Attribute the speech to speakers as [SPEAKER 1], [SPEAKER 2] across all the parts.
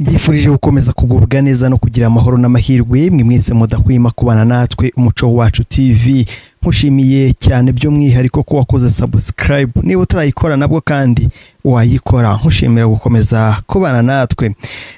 [SPEAKER 1] Mbifurije gukomeza kugubwa neza no kugira amahoro n'amahirwe, mwe mwese mudahwema kubana natwe Umuco Wacu TV. Nkushimiye cyane by'umwihariko ko wakoze subscribe, niba utarayikora nabwo kandi wayikora. Nkushimira gukomeza kubana natwe.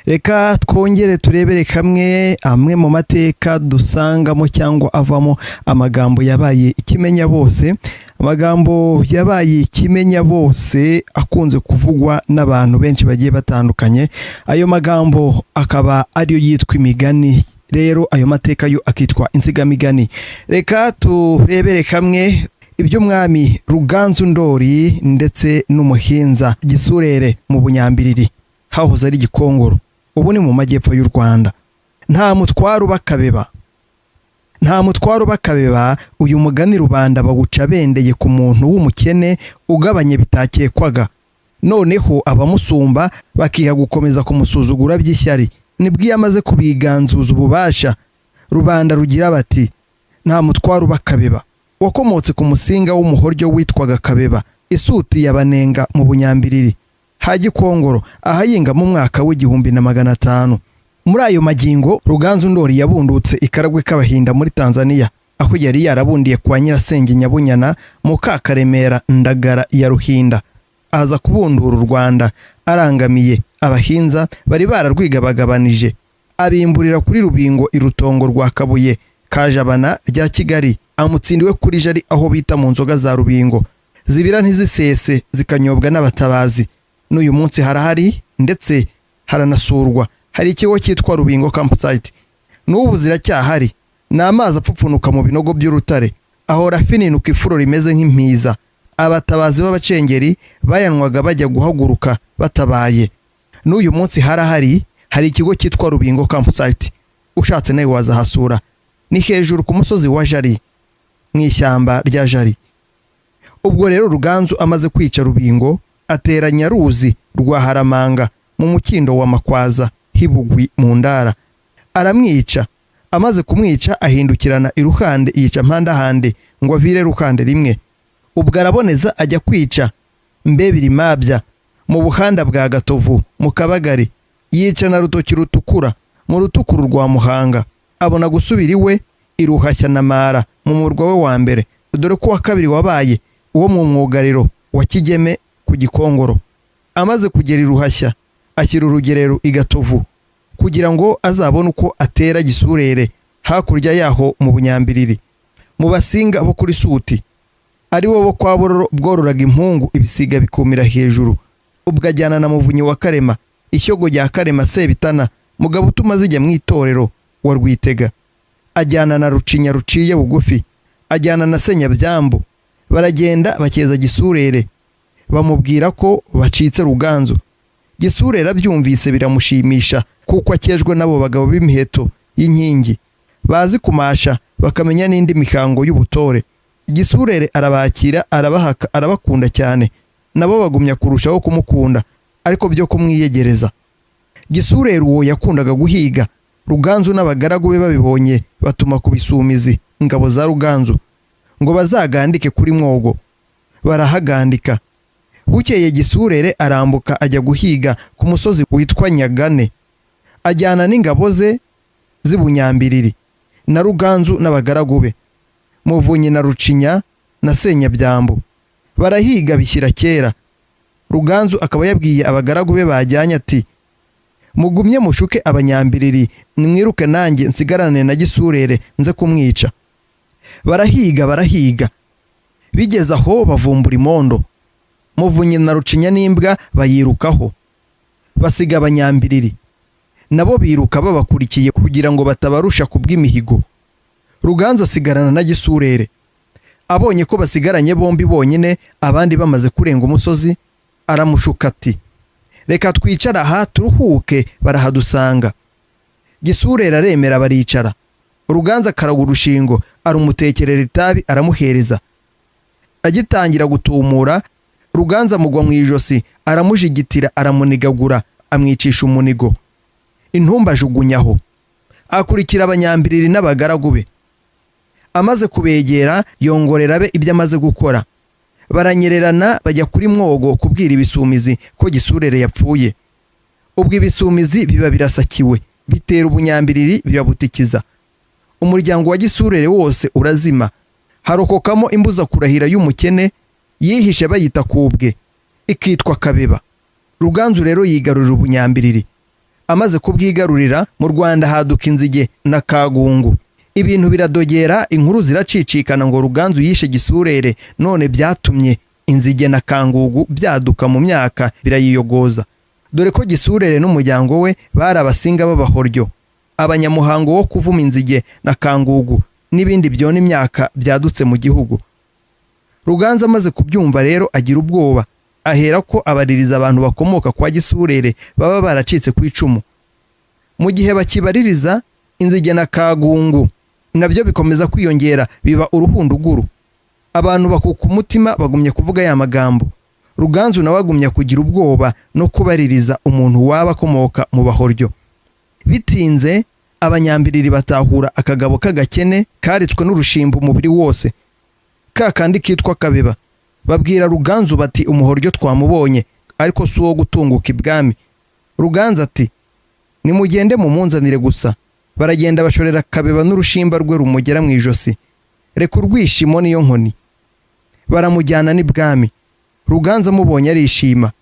[SPEAKER 1] Reka twongere turebere kamwe amwe mu mateka dusangamo cyangwa avamo amagambo yabaye ikimenya bose, amagambo yabaye ikimenya bose akunze kuvugwa n'abantu benshi bagiye batandukanye. Ayo magambo akaba ariyo yitwa imigani, rero ayo mateka yo akitwa insigamigani. Reka turebere kamwe iby'umwami Ruganzu Ndori ndetse n'umuhinza Gisurere mu Bunyambiriri, hahoze ari Gikongoro, ubu ni mu majyepfo y'u Rwanda. Nta mutwaro bakabeba, nta mutwaro bakabeba. Uyu mugani rubanda bawuca bendeye ku muntu w'umukene ugabanye bitakekwaga, noneho abamusumba bakiha gukomeza kumusuzugura by'ishyari. Nibwo iyo amaze kubiganzuza ububasha, rubanda rugira bati nta mutwaro bakabeba. Wakomotse ku musinga w'umuhoryo witwaga Kabeba, isuti yabanenga mu Bunyambiriri ha Gikongoro, ahayinga mu mwaka w'1500. Muri ayo magingo Ruganzu Ndori yabundutse ikaragwe k'Abahinda muri Tanzania, aho yari yarabundiye kwa nyirasenge Nyabunyana Mukakaremera Ndagara ya Ruhinda. Aza kubundura u Rwanda arangamiye abahinza bari bararwigabagabanije, abimburira kuri Rubingo irutongo rwa Kabuye Kajabana rya Kigali, amutsindiwe kuri Jari aho bita mu nzoga za Rubingo, zibira ntizisese zikanyobwa n'abatabazi. N'uyu munsi harahari ndetse haranasurwa, hari ikigo cyitwa Rubingo Campsite, n'ubu ziracyahari. Ni amazi apfupfunuka mu binogo by'urutare, ahora afininuka ifuro rimeze nk'impiza. Abatabazi b'abacengeri bayanywaga bajya guhaguruka batabaye. N'uyu munsi harahari, hari ikigo cyitwa Rubingo Campsite, ushatse nawe wazahasura. Ni hejuru ku musozi wa Jari, mu ishyamba rya Jari. Ubwo rero Ruganzu amaze kwica Rubingo, atera Nyaruzi rwa Haramanga mu mukindo wa Makwaza hibugwi mu Ndara, aramwica. Amaze kumwica ahindukirana iruhande yica mpandahande ngo avire rukande rimwe. Ubwo araboneza ajya kwica Mbebirimabya mu buhanda bwa Gatovu mu Kabagari, yica na Rutoki rutukura mu Rutukuru rwa Muhanga. Abona gusubira iwe iruhashya na Mara mu murwa we wa mbere, dore ko wa kabiri wabaye uwo mu mwugariro wa Kigeme ku Gikongoro. Amaze kugera iruhashya ashyira urugerero i Gatovu kugira ngo azabone uko atera Gisurere hakurya yaho mu Bunyambiriri, mu Basinga bo kuri Suti, ari bo bo kwa Bororo bwororaga impungu ibisiga bikumira hejuru. Ubwo ajyana na Muvunyi wa Karema, ishyogo rya Karema Sebitana, mugabo utuma zijya mu itorero wa Rwitega. Ajyana na Rucinya ruciye bugufi, ajyana na Senyabyambu. Baragenda bakeza Gisurere, bamubwira ko bacitse Ruganzu. Gisurere abyumvise biramushimisha, kuko akejwe n'abo bagabo b'imiheto y'inkingi, bazi kumasha bakamenya n'indi mihango y'ubutore. Gisurere arabakira, arabahaka, arabakunda cyane, nabo bagumya kurushaho kumukunda, ariko byo kumwiyegereza. Gisurere uwo yakundaga guhiga. Ruganzu n'abagaragu be babibonye batuma ku bisumizi ingabo za Ruganzu ngo bazagandike kuri Mwogo. Barahagandika. Bukeye Gisurere arambuka ajya guhiga ku musozi witwa Nyagane, ajyana n'ingabo ze z'Ibunyambiriri na Ruganzu n'abagaragu be, Muvunyi na Rucinya na Senyabyambu. Barahiga bishyira kera. Ruganzu akaba yabwiye abagaragu be bajyanye ati mugumye mushuke Abanyambiriri, nimwiruke nanjye nsigarane na Gisurere nze kumwica. Barahiga barahiga, bigeze aho bavumbura imondo. Muvunyi na Rucinya n'imbwa bayirukaho, basiga Abanyambiriri, nabo biruka babakurikiye kugira ngo batabarusha kubw'imihigo. Ruganzu asigarana na Gisurere. Abonye ko basigaranye bombi bonyine, abandi bamaze kurenga umusozi, aramushuka ati reka twicara aha turuhuke barahadusanga. Gisurere aremera baricara. Ruganzu akaraga urushingo arumutekerera itabi aramuhereza. Agitangira gutumura, Ruganzu amugwa mu ijosi aramujigitira aramunigagura amwicisha umunigo. Intumba ajugunyaho. Akurikira Abanyambiriri n'abagaragu be. Amaze kubegera yongorera be ibyo amaze gukora. Baranyererana bajya kuri Mwogo kubwira ibisumizi ko Gisurere yapfuye. Ubwo ibisumizi biba birasakiwe, bitera Ubunyambiriri, birabutikiza. Umuryango wa Gisurere wose urazima, harokokamo imbuza kurahira y'umukene yihishe bayita Kubwe, ikitwa Kabeba. Ruganzu rero yigarurira Ubunyambiriri. Amaze kubwigarurira, mu Rwanda haduka inzige na kagungu, ibintu biradogera, inkuru ziracicikana ngo Ruganzu yishe Gisurere. None byatumye inzige na kangugu byaduka mu myaka, birayiyogoza. Dore ko Gisurere n'umuryango we bari Abasinga b'Abahoryo, abanyamuhango wo kuvuma inzige na kangugu n'ibindi byona imyaka byadutse mu gihugu. Ruganzu amaze kubyumva rero agira ubwoba, ahera ko abaririza abantu bakomoka kwa Gisurere baba baracitse ku icumu. Mu gihe bakibaririza, inzige na kagungu nabyo bikomeza kwiyongera, biba uruhunduguru. Abantu bakuka umutima, bagumya kuvuga ya magambo. Ruganzu nawe agumya kugira ubwoba no kubaririza umuntu waba akomoka mu Bahoryo. Bitinze Abanyambiriri batahura akagabo k'agakene karitswe n'urushimbo umubiri wose, ka kandi kitwa Kabeba. Babwira Ruganzu bati: "Umuhoryo twamubonye, ariko si uwo gutunguka ibwami." Ruganzu ati: "Nimugende mumunzanire gusa." Baragenda bashorera Kabeba n'urushimba rwe rumugera mu ijosi, reka urwishimo niyo nkoni, baramujyana n'ibwami. Ruganzu amubonye arishima,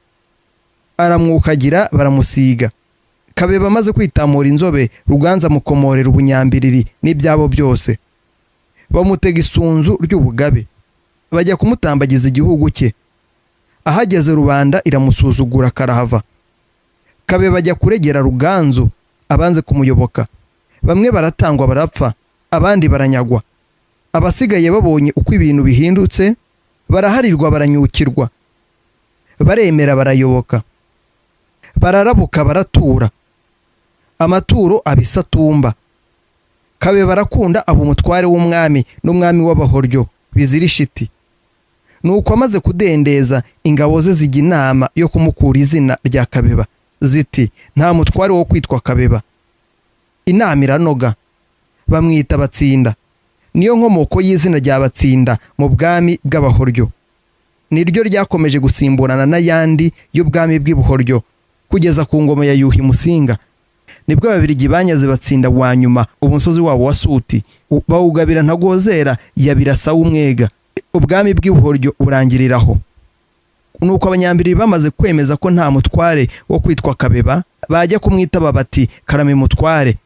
[SPEAKER 1] aramwukagira, baramusiga. Kabeba amaze kwitamura inzobe, Ruganzu amukomorera Ubunyambiriri n'ibyabo byose, bamutega isunzu ry'ubugabe, bajya kumutambagiza igihugu cye. Ahageze rubanda iramusuzugura karahava. Kabeba ajya kuregera Ruganzu abanze kumuyoboka. Bamwe baratangwa barapfa, abandi baranyagwa. Abasigaye babonye uko ibintu bihindutse, baraharirwa, baranyukirwa, baremera, barayoboka, bararabuka, baratura amaturo abisatumba. Kabeba barakunda, aba umutware w'umwami n'umwami w'Abahoryo bizira ishiti. Nuko amaze kudendeza, ingabo ze zijya inama yo kumukura izina rya Kabeba, ziti: "Nta mutware wo kwitwa Kabeba." Inama iranoga, bamwita Batsinda. Niyo nkomoko y'izina rya Batsinda mu bwami bw'Abahoryo. Niryo ryakomeje gusimburana n'ayandi y'ubwami bw'Ibuhoryo kugeza ku ngoma ya Yuhi Musinga. Nibwo Ababiligi banyaze Batsinda wa nyuma umusozi wabo wa Suti, bawugabira Ntagozera ya Birasa w'Umwega. Ubwami bw'Ibuhoryo burangiriraho. Nuko Abanyambiriri bamaze kwemeza ko nta mutware wo kwitwa Kabeba, bajya kumwitaba bati: "Karame mutware."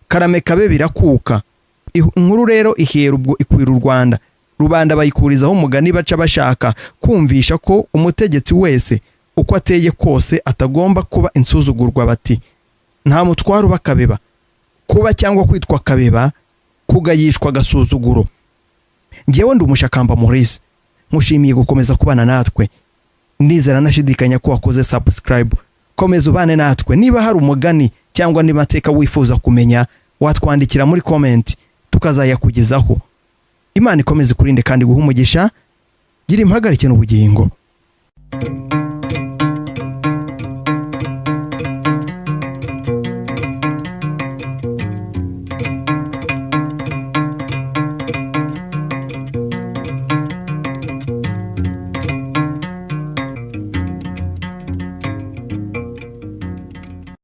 [SPEAKER 1] "Karame Kabe." Birakuka. Inkuru rero ihera ubwo ikwira u Rwanda, rubanda bayikurizaho umugani baca bashaka kumvisha ko umutegetsi wese uko ateye kose atagomba kuba insuzugurwa, bati: "Nta mutware uba Kabeba." Kuba cyangwa kwitwa Kabeba kugayishwa agasuzuguro. Ngewe ndi Umushakamba Maurice, nkushimiye gukomeza kubana natwe. Nizera nashidikanya ko wakoze subscribe. Komeza ubane natwe. Niba hari umugani cyangwa andi mateka wifuza kumenya, watwandikira muri comment tukazayakugezaho. Imana ikomeze ikurinde kandi guha umugisha. Gira impagarike n'ubugingo.